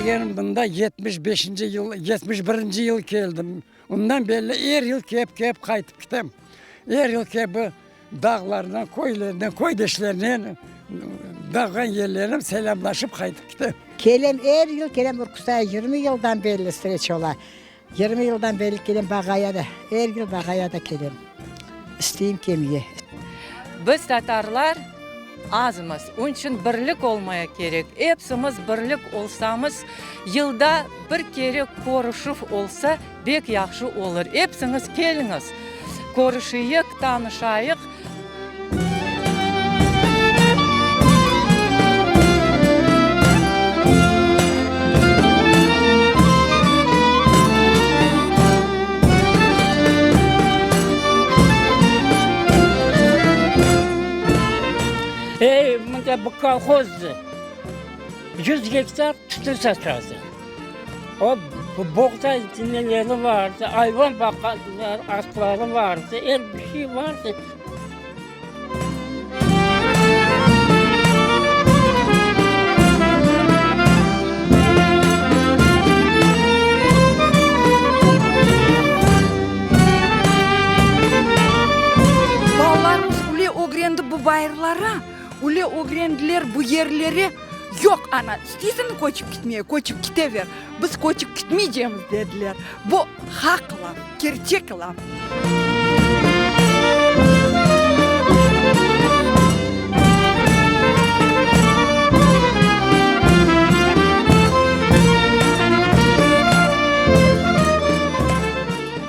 Kelgenim mında yetmiş beşinci yıl, yetmiş birinci yıl keldim. Ondan berli er yıl kep, kep qaytıp kitem. Er yıl kep bu dağlardan, köylerden, köydeşlernen, doğğan yerlerim selâmlaşıp qaytıp kitem. Kelem, er yıl kelem Urkustaya, 20 yıldan berli streç ola. 20 yıldan berli kelem Bağaya da, er yıl Bağaya da kelem. İsteyim kelmege. Biz tatarlar azmız, onıñ içün birlik olmaya kerek. Epsimiz birlik olsamız, yılda bir kere körüşüv olsa, bek yahşı olur. Epsiñiz keliñiz, körüşeyik, tanışayıq. Ey, mında bu kolhozdı. 100 gektar tütün saçası. O boğday neleri vardı, ayvan baqadılar, atları vardı, er bir şey vardı. Balalarımız öyle ögrendi bu bayırlara, öyle ögrendiler bu yerlere, yoq, ana, isteysiñmi köçip kitmege, köçip kite ber, biz köçip kitmeycemiz, dediler. Bu haq laf, kerçek laf.